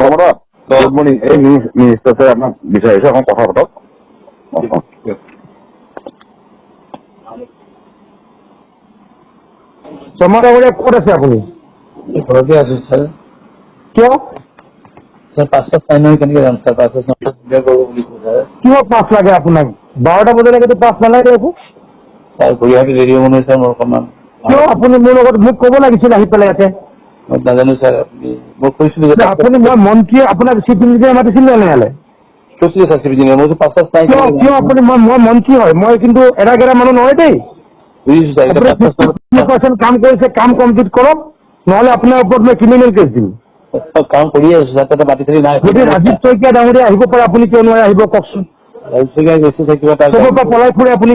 Sharma, good morning. এই minister ছাৰে আপোনাক বিচাৰিছে, অকণ কথা পাতক। অঁ। শৰ্মা ডাঙৰীয়া, ক'ত আছে আপুনি? ঘৰতে আছো ছাৰ। কিয়? ছাৰ, পাঁচটা চাই নহয়, কেনেকৈ যাম ছাৰ? 5টা ক্লিয়াৰ কৰিব বুলি কৈছে ছাৰ। কিয় পাছ লাগে আপোনাক? 12টা বজালৈকেতো পাছ নালাগে একো। ছাৰ, ঘূৰি আহোঁতে দেৰি হ'ব নহয় ছাৰ মোৰ অকণমান। কিয় আপুনি মোৰ লগত মোক ক'ব লাগিছিল আহি পেলাই ইয়াতে। মই নাজানো ছাৰ, আপুনি মই কৈছিলোঁ যে আপুনি, মই মন্ত্ৰীয়ে আপোনাক চিফ ইঞ্জিনিয়াৰ মাতিছিল নে নাই ইয়ালে? কৈছিলোঁ ছাৰ, চিফ ইঞ্জিনিয়াৰ, মই কৈছোঁ 5টা চাই। কিয় আপুনি, মই মন্ত্ৰী হয়, মই কিন্তু এৰা গেৰা মানুহ নহয় দেই। বুজিছোঁ ছাৰ, আপুনি এতিয়া 5টা 50% কাম কৰিছে, কাম কমপ্লিট কৰক, নহ'লে আপোনাৰ ওপৰত মই ক্ৰিমিনেল কেছ দিম। কাম কৰিয়ে আছোঁ ছাৰ, তাতে মাটি চাটি নাই। যদি ৰাজীৱ শইকীয়া ডাঙৰীয়া আহিব পাৰে, আপুনি কিয় নোৱাৰে আহিব কওকচোন? ৰাজীৱ শইকীয়া গৈছে ছাৰ, কিবা তাৰ চবৰ পৰা পলাই ফুৰে আপুনি।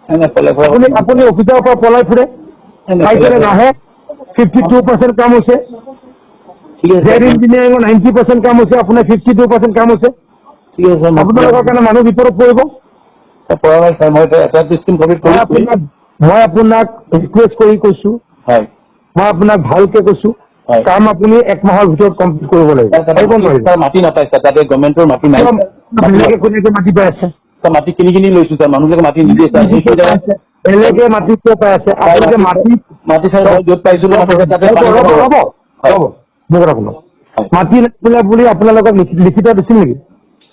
নাই, পলাই ফুৰা আপুনি অফিচৰ পৰা পলাই ফুৰে, চাইকেলে নাহে। 52% কাম হৈছে। ঠিক আছে। জেড ইঞ্জিনিয়াৰিঙৰ 90% কাম হৈছে, আপোনাৰ 52% কাম হৈছে। ঠিক আছে ছাৰ, মই আপোনালোকৰ কাৰণে মানুহ বিপদত পৰিব। পৰা নাই ছাৰ, মই এতিয়া এটা স্কিম কমপ্লিট মই কৰিছোঁ। আপোনাক ৰিকুৱেষ্ট কৰি কৈছো। হয়। মই আপোনাক ভালকে কৈছো। হয়। কাম আপুনি এক মাহৰ ভিতৰত কমপ্লিট কৰিব লাগিব। পাৰিব নোৱাৰিব? ছাৰ, মাটি নাপায় ছাৰ, তাতে গভৰ্ণমেণ্টৰ মাটি নাই। বেলেগে কোনেকে মাটি পাই আছে? ছাৰ, মাটি কিনি কিনি লৈছোঁ ছাৰ, মানুহবিলাকে মাটি নিদিয়ে ছাৰ, সেইটো জেগাত। বেলেগে মাটি কিয় পাই আছে? আপোনালোকে মাটি মাটি ছাৰ, মই য'ত পাইছিলোঁ মাটি তাতে ৰ'ব, পানী ৰ'ব, ৰ'ব। হয়। ৰ'ব, মোৰ কথা শুনক। হয়। মাটি বোলে বুলি আপোনালোকক লিখিত দিছিল নেকি?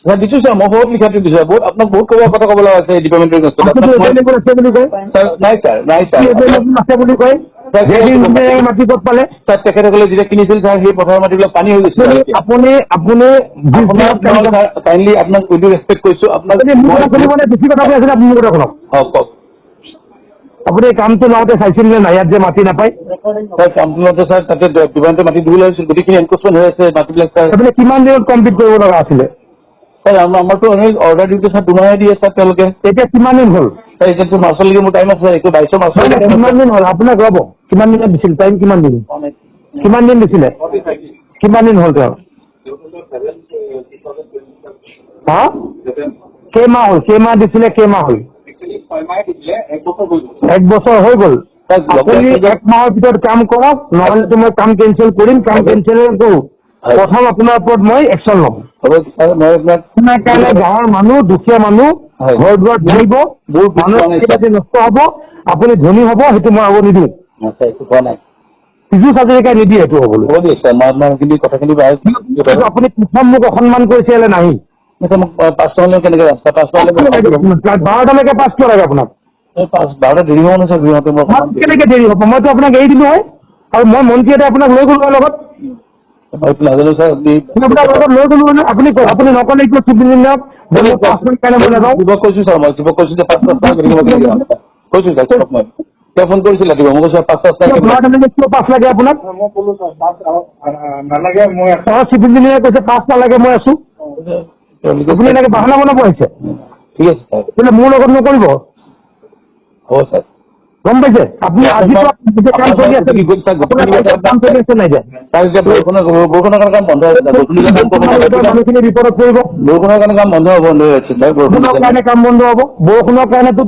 ছাৰ, দিছোঁ ছাৰ, মই বহুত লিখাটো দিছোঁ, বহুত আপোনাক বহুত ক'ব কথা ক'ব লগা আছে এই ডিপাৰ্টমেণ্টৰ। আপুনি এভেইলেবল আছে বুলি কয়। ছাৰ, নাই ছাৰ, নাই ছাৰ। এভেইলেবল আছে বুলি কয়। ছাৰ, জেড ইঞ্জিনিয়াৰিঙৰ মাটি ক'ত পালে? ছাৰ, তেখেতসকলে যেতিয়া কিনিছিল ছাৰ, সেই পথাৰৰ মাটিবিলাক পানী হৈ গৈছিল। আপুনি আপোনাক কাইণ্ডলি, আপোনাক উইথ ৰেচপেক্ট কৈছোঁ আপোনাক। আপুনি মোৰ কথা শুনিব নে? বেছি কথা কৈ আছিলে। আপুনি মোৰ কথা শুনক। অঁ, কওক। আপুনি এই কামটো লওঁতে চাইছিল নে নাই ইয়াত যে মাটি নাপায়? ছাৰ, কামটো লওঁতে ছাৰ, তাতে ডিপাৰ্টমেণ্টৰ মাটি দিব লাগিছিল, গোটেইখিনি এনক্ৰচমেণ্ট হৈ আছে মাটিবিলাক ছাৰ। আপুনি কিমান দিনত কমপ্লিট কৰিব লগা আছিলে? ছাৰ, আমাৰতো এনেই অৰ্ডাৰ দিওঁতে ছাৰ 2 মাহে দিয়ে ছাৰ তেওঁলোকে। এতিয়া কিমান দিন হ'ল? ছাৰ, এতিয়াতো মাৰ্চলৈকে মোৰ টাইম আছে ছাৰ, এইটো 22 মাৰ্চলৈকে time কিমান আছে। দিন হ'ল আপোনাক? ৰ'ব, কিমান দিনত দিছিল টাইম? কিমান দিন, কিমান দিন দিছিলে? কিমান দিন হ'ল তেওঁৰ? হা, কেইমাহ হ'ল? কেইমাহ দিছিলে? কেইমাহ হ'ল? এক বছৰ হৈ গ'ল। ছাৰ, আপুনি এক মাহৰ ভিতৰত কাম কৰক, নহ'লেতো মই কাম কেঞ্চেল কৰিম। কাম কেঞ্চেল কৰোঁ, হয়। প্ৰথম আপোনাৰ ওপৰত মই একশ্যন ল'ম। হ'ব ছাৰ, মই আপোনাক আপোনাৰ কাৰণে গাঁৱৰ মানুহ, দুখীয়া মানুহ হয়। ঘৰ দুৱাৰ ধৰিব, বহুত মানুহ হোৱা নাই, ছাৰ। খেতি নষ্ট হ'ব, আপুনি ধনী হ'ব, সেইটো মই হ'ব নিদিওঁ। নাই ছাৰ, একো কোৱা নাই। পীযুষ হাজৰিকাই নিদিয়ে সেইটো হ'বলৈ। হ'ব দিয়ক ছাৰ, মই আপোনাৰ সেইখিনি কথাখিনি আপুনি প্ৰথম মোক অসন্মান কৰিছে ইয়ালৈ নাহি। ছাৰ, মোক 5টা হ'লে কেনেকৈ যাম ছাৰ? 5টা হ'লে 12টালৈকে পাছ কিয় লাগে আপোনাক? 5, 12টা দেৰি হ'ব নহয় ছাৰ, ঘূৰি আহোঁতে মোৰ অকণমান কেনেকে দেৰি হ'ব? মইতো আপোনাক এৰি দিলো হয় আৰু মই মন্ত্ৰী এটা আপোনাক লৈ গ'লো হয় লগত। মই এইটো নাজানো ছাৰ, আপুনি মই আপোনাক লগত লৈ গ'লো হয়। আপুনি কওক, আপুনি নক'লে কিয় চিফ ইঞ্জিনিয়াৰক মই 5 মিনিট কাৰণে মই নাযাওঁ? শিৱক কৈছোঁ ছাৰ, মই শিৱক কৈছোঁ যে 5টা ছাৰ, গতিকে মই কেনেকৈ যাম কৈছোঁ ছাৰ শিৱক। মই তেওঁ ফোন কৰিছিল ৰাতিপুৱা, মই কৈছোঁ 5টা কিয় ছাৰ। 12টালৈকে কিয় পাছ লাগে আপোনাক? মই ক'লো ছাৰ, পাছ নালাগে, মই আছো। অঁ, চিফ ইঞ্জিনিয়াৰে কৈছে পাছ নালাগে, মই আছো। তেওঁলোকে আপুনি এনেকে বাহানা বনাব আহিছে। ঠিক আছে ছাৰ। বোলে মোৰ লগত নকৰিব। হ'ব ছাৰ। গম পাইছে? আপুনি আজিতো কাম চলি আছে, আপোনাৰ কাম চলি আছে নাই এতিয়া? ছাৰ, এতিয়া বৰষুণৰ কাৰণে কাম বন্ধ হৈ আছে। বৰষুণ দিলে কাম কৰিব নোৱাৰে। মানুহখিনি বিপদত পৰিব। বৰষুণৰ কাৰণে কাম বন্ধ হৈ আছে ছাৰ, বৰষুণ বৰষুণৰ কাৰণে কাম বন্ধ হ'ব? বৰষুণৰ কাৰণেতো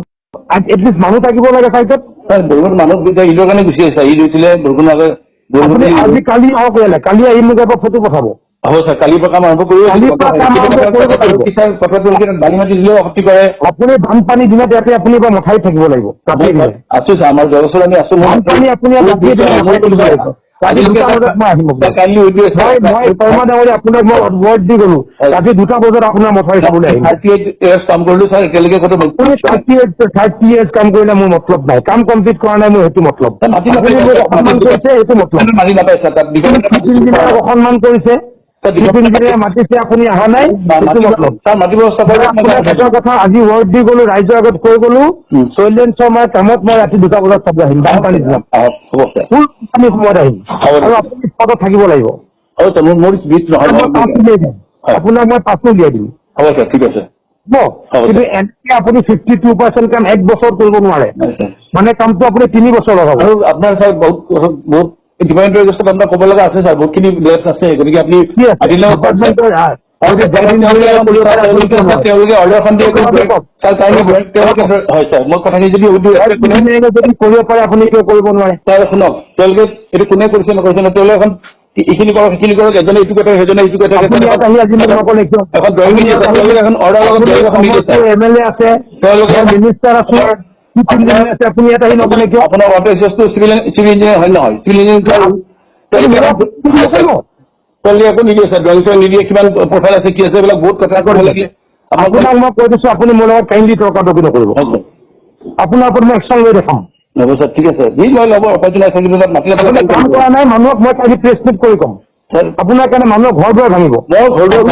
এটলিষ্ট মানুহ থাকিব লাগে চাইডত। ছাৰ, বৰষুণ মানুহ এতিয়া ঈদৰ কাৰণে গুচি আহিছে, ঈদ হৈছিলে, বৰষুণ আগে বৰষুণ আপুনি আজি কালি আহক ইয়ালৈ, কালি আহি মোক এবাৰ ফটো পঠাব। হ'ব ছাৰ, কালিৰ পৰা কাম আৰম্ভ কৰিব। কালিৰ পৰা কাম আৰম্ভ কৰিব লাগিব। ছাৰ, কথাটো হ'ল কি, বালি মাটি দিলেও আপত্তি কৰে। আপুনি বানপানী দিনত ইয়াতে আপুনি এবাৰ মথাউৰিত থাকিব লাগিব ৰাতিৰ দিনে। আছো ছাৰ, আমাৰ জলচল আমি আছো। বানপানী আপুনি ইয়াত ৰাতিয়ে দিনে মথাউৰিত থাকিব লাগিব। ৰাতি 2টা বজাত মই আহিম আপোনাক। কাইণ্ডলি মই শৰ্মা ডাঙৰীয়া, আপোনাক মই ৱৰ্ড দি গ'লো, ৰাতি 2টা বজাত আপোনাৰ মথাউৰি চাবলৈ আহিম। 38 ইয়াৰ্ছ কাম কৰিলো ছাৰ, এতিয়ালৈকে ক'তো আপুনি 38, 30 ইয়াৰ্ছ কাম কৰিলে মোৰ মতলব নাই। কাম কমপ্লিট কৰা নাই, মোৰ সেইটো মতলব। মাটি আপুনি মোক অসন্মান কৰিছে, সেইটো মতলব। মাটি নাপায় ছাৰ, তাত ইঞ্জিনিয়াৰক অসন্মান কৰিছে, চিফ ইঞ্জিনিয়াৰ মাতিছে, আপুনি অহা নাই, সেইটো মতলব। ছাৰ, মাটি ব্যৱস্থা মই আপোনাক এটা কথা আজি ৱৰ্ড দি গ'লো, ৰাইজৰ আগত কৈ গ'লো, শৈলেন শৰ্মাৰ কামত মই ৰাতি 2টা বজাত চাব আহিম বানপানী দিনত। হ'ব ছাৰ। ফুল পানী সময়ত আহিম। হ'ব। আৰু আপুনি স্পটত থাকিব লাগিব। হ'ব ছাৰ, মোৰ বিট নহয়। মই পাছ উলিয়াই দিম। হয়। আপোনাক মই পাছো উলিয়াই দিম। হ'ব ছাৰ, ঠিক আছে। হ'ব। হ'ব। কিন্তু এনেকে আপুনি 52% কাম এক বছৰত কৰিব নোৱাৰে। হয় ছাৰ। মানে কামটো আপুনি 3 বছৰ লগাব। আৰু আপোনাৰ ছাৰ, বহুত বহুত ডিপাৰ্টমেণ্টৰ এগেইনষ্টত আপোনাৰ ক'ব লগা আছে ছাৰ, বহুতখিনি লেপছ আছে, গতিকে আপুনি কি আছে আজিলৈ ডিপাৰ্টমেণ্টৰ? তেওঁলোকে অৰ্ডাৰখন দিয়ে ছাৰ, কাইণ্ডলি তেওঁলোকে, হয় ছাৰ, মই কথাখিনি যদি যদি কৰিব পাৰে, আপুনি কিয় কৰিব নোৱাৰে? ছাৰ শুনক, তেওঁলোকে এইটো কোনে কৰিছে নকৰিছে, তেওঁলোকে এখন এইখিনি কৰক, সেইখিনি কৰক, এজনে এইটো কৈ থাকে, সেইজনে এইটো কৈ থাকে। আপুনি ইয়াত আহি আজি মোক নক'লে কিয়? এখন ড্ৰয়িং নিদিয়ে ছাৰ, তেওঁলোকে এখন অৰ্ডাৰ লগত ড্ৰয়িং এখন নিদিয়ে ছাৰ। এম এল এ আছে, তেওঁলোকে মিনিষ্টাৰ আছে, চিফ ইঞ্জিনিয়াৰ আছে, আপুনি ইয়াত আহি নক'লে কিয়? আপোনাৰ ৱাটাৰ ৰিচোৰ্চটো চিভিল ইঞ্জিনিয়াৰ হয় নহয়? চিভিল ইঞ্জিনিয়াৰ তেওঁলোকে নকৰিব। তেওঁলোকে একো নিদিয়ে ছাৰ, ড্ৰয়িং চয়িং নিদিয়ে, কিমান প্ৰফাইল আছে, কি আছে, এইবিলাক বহুত কথা ক'ব লাগিলে আপোনাক মই কৈ দিছো, আপুনি মোৰ লগত কাইণ্ডলি তৰ্কাতৰ্কি নকৰিব। আপোনাৰ ওপৰত মই একশ্যন লৈ দেখাম। হ'ব ছাৰ, ঠিক আছে, যি লয় ল'ব, উপায়টো নাই ছাৰ। কিন্তু তাত মাটি আপুনি কাম কৰা নাই, মানুহক মই কালি প্ৰেছ মিট কৰি ক'ম। ছাৰ, আপোনাৰ কাৰণে মানুহৰ ঘৰ দুৱাৰ ভাঙিব। মই ঘৰ দুৱাৰ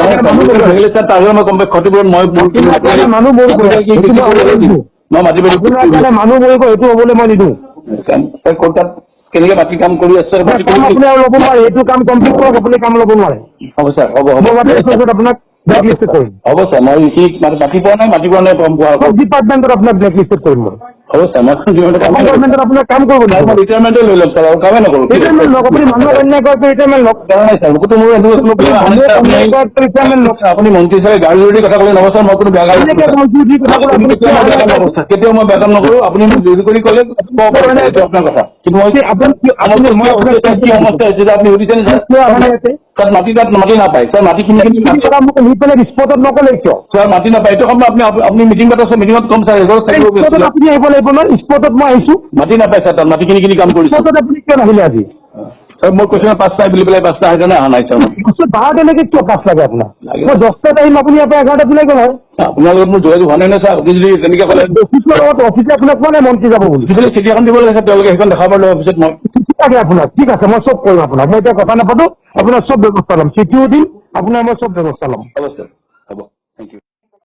ভাঙিলে ছাৰ, তাৰ মই গম পাই ক্ষতিপূৰণ মই মোৰ আপোনাৰ কাৰণে মানুহ মৰিব, সেইটো মই হ'বলৈ নিদিওঁ। মই মাটি বাৰী আপোনাৰ কাৰণে মানুহ মৰিব, সেইটো হ'বলৈ মই নিদিওঁ। ছাৰ, ক'ত তাত কেনেকে মাটি কাম কৰি আছে? মাটি কাম আপুনি আৰু ল'ব নোৱাৰে। এইটো কাম কমপ্লিট কৰক, আপুনি কাম ল'ব নোৱাৰে। হ'ব ছাৰ, হ'ব হ'ব। মই ৱাটাৰ ৰিচোৰ্চত আপোনাক ব্লেক লিষ্টেড কৰিম। হ'ব ছাৰ, মই এইখিনি মাটি পোৱা নাই, মাটি পোৱা নাই, গম পোৱা। চব ডিপাৰ্টমেণ্টত আপোনাক ব্লেক লিষ্টেড কৰিম মই। হ'ব ছাৰ, মই জীৱনটো কাম গভৰ্ণমেণ্টত আপোনাক কাম কৰিব মই নিদিব। ৰিটায়াৰমেণ্টে লৈ ল'ম ছাৰ, আৰু কামেই নকৰোঁ। ৰিটায়াৰমেণ্ট লওক। আপুনি মানুহক অন্যায় কৰাটো ৰিটায়াৰমেণ্ট লওক। নাই ছাৰ, কোনো মোৰ এনেকুৱা কোনো বেয়া অহা নাই ছাৰ। অন্যায় কৰাটো ৰিটায়াৰমেণ্ট লওক। আপুনি মন্ত্ৰী হিচাপে গাড়ী জুৰি কথা ক'লে নহ'ব ছাৰ, মই কোনো বেয়া গাড়ী কেনেকে গাড়ী জুৰি কথা ক'লে? আপুনি কেতিয়াও মই বেয়া কাম নকৰোঁ ছাৰ, কেতিয়াও মই বেয়া কাম নকৰোঁ। আপুনি মোক জোৰ কৰি ক'লে ক'ব পাৰে, এইটো আপোনাৰ কথা। কিন্তু মই আপুনি মই আপোনাক কি সমস্যা হৈছে যে আপুনি সুধিছে নে ছাৰ? কিয় অহা নাই ইয়াতে? তাত মাটি নাপায় ছাৰ, মাটি কিনি কিনি এইখিনি কথা মোক নি পেলাই স্পটত নক'লে কিয়? ছাৰ, মাটি নাপায়, এইটো কাম আপুনি আপুনি মিটিং পাতিছে, মিটিঙত ক'ম ছাৰ, এঘৰত থাকিব। স্পটত আপুনি আহিব লাগিব নহয়, স্পটত মই আহিছো। মাটি নাপায় ছাৰ, তাত মাটি কিনি কিনি কাম কৰিছোঁ। স্পটত আপুনি কিয় নাহিলে আজি? ছাৰ, মই কৈছোঁ নহয়, 5টা বুলি পেলাই 5টা, সেইকাৰণে অহা নাই ছাৰ মই। 12টালৈকে কিয় পাঁচ লাগে আপোনাক? লাগে। মই 10টাত আহিম, আপুনি ইয়াৰ পৰা 11টাত ওলাই গ'ল হয়। আপোনাৰ লগত মোৰ যোগাযোগ হোৱা নাই নহয় ছাৰ। আপুনি যদি তেনেকৈ ক'লে অফিচৰ লগত অফিচে আপোনাক কোৱা নাই মন্ত্ৰী যাব বুলি? অফিচলৈ চিঠি এখন দিব লাগে ছাৰ, তেওঁলোকে সেইখন দেখাব পাৰিলে অফিচত মই চিঠি লাগে আপোনাক? ঠিক আছে, মই চব কৰিম আপোনাক। মই এতিয়া কথা নাপাতো, আপোনাৰ চব ব্যৱস্থা ল'ম, চিঠিও দিম আপোনাৰ, মই চব ব্যৱস্থা ল'ম। হ'ব ছাৰ, হ'ব, thank U.